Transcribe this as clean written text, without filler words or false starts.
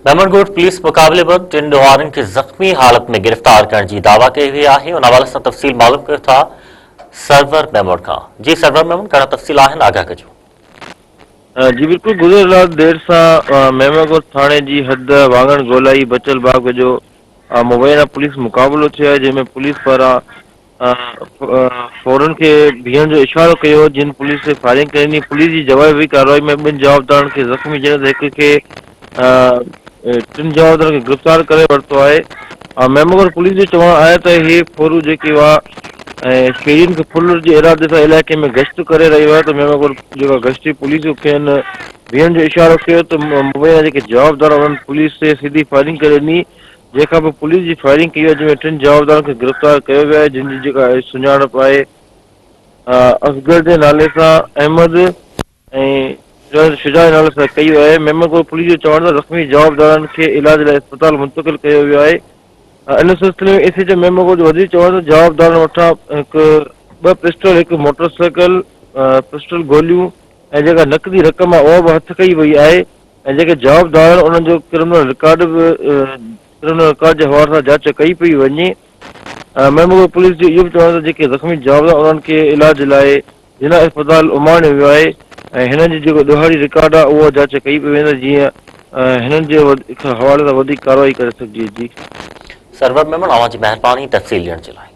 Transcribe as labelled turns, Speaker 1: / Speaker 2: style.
Speaker 1: ميمڻ ڳوٺ پوليس مقابلي بعد ٽن ڏوهارين کي زخمي حالت ۾ گرفتار ڪرڻ جي دعويٰ ڪئي وئي آهي ان حوالي سان تفصيل معلوم ڪيو ٿا سرور ميمڻ کان جي سرور ميمڻ ڪهڙا تفصيل آهن آگاهه ڪجو.
Speaker 2: جي بلڪل گذريل رات دير سان ميمڻ ڳوٺ ٿاڻي جي حد واڱڻ گولائي بچل باغ جو مبينا پوليس مقابلو ٿيو آهي جنهن ۾ پوليس پاران ڦورن کي بيهڻ جو اشارو ڪيو جن پوليس تي فائرنگ ڪري ڏني، پوليس جي جوابي ڪارروائي ۾ ٻن جوابدارن کي زخمي جڏهن ته هڪ کي ٽن جوابدارن کي گرفتار ڪري ورتو آهي. ميموڳڙهه پوليس جو چوڻ آهي ته اهي ڦورو جيڪي هئا ۽ شهرين کي ڦرلٽ جي ارادي سان علائقي ۾ گشت ڪري رهيا هئا ته ميموڳڙهه جيڪا گشتي پوليس کين بيهڻ جو اشارو ڪيو ته مبينا جيڪي جوابدار انهن پوليس تي سڌي فائرنگ ڪري ڏني جنهن کان پوء پوليس جي فائرنگ ڪئي وئي جنهن ۾ ٽن جوابدارن کي گرفتار ڪيو ويو آهي جن جي جيڪا سڃاڻپ آهي اصغر جي نالي سان احمد ۽ شجاع جي نالي سان ڪئي وئي آهي ميمڻ پوليس جو چوڻ ته زخمي جوابدارن کي علاج لاء اسپتال منتقل ڪيو ويو آهي ان سلسلي ۾ ايس ايچ او ميمڻ جو وڌيڪ چوڻ ته جوابدارن وٽان هڪ ٻه پسٽل هڪ موٽر سائيڪل پسٽل گوليون ۽ جيڪا نقدي رقم آهي اها به هٿ ڪئي وئي آهي ۽ جيڪي جوابدار آهن انهن جو ڪرمنل رڪارڊ به ڪرمنل رڪارڊ جي حوالي سان جاچ ڪئي پئي وڃي. محمود پوليس جو اهو به چوڻ آهي ته جيڪي زخمي جوابدار انهن کي علاج لاء جناح اسپتال اماڻيو ويو آهي ۽ هنن جو جيڪو ڏوهاري رڪارڊ آهي اهو جاچ ڪئي پئي وڃي ته جيئن هنن جي حوالي سان وڌيڪ ڪارروائي ڪري سگهجي. جي.
Speaker 1: سرور ميمڻ اوهان جي مهرباني تفصيل ڏيڻ جي لاء.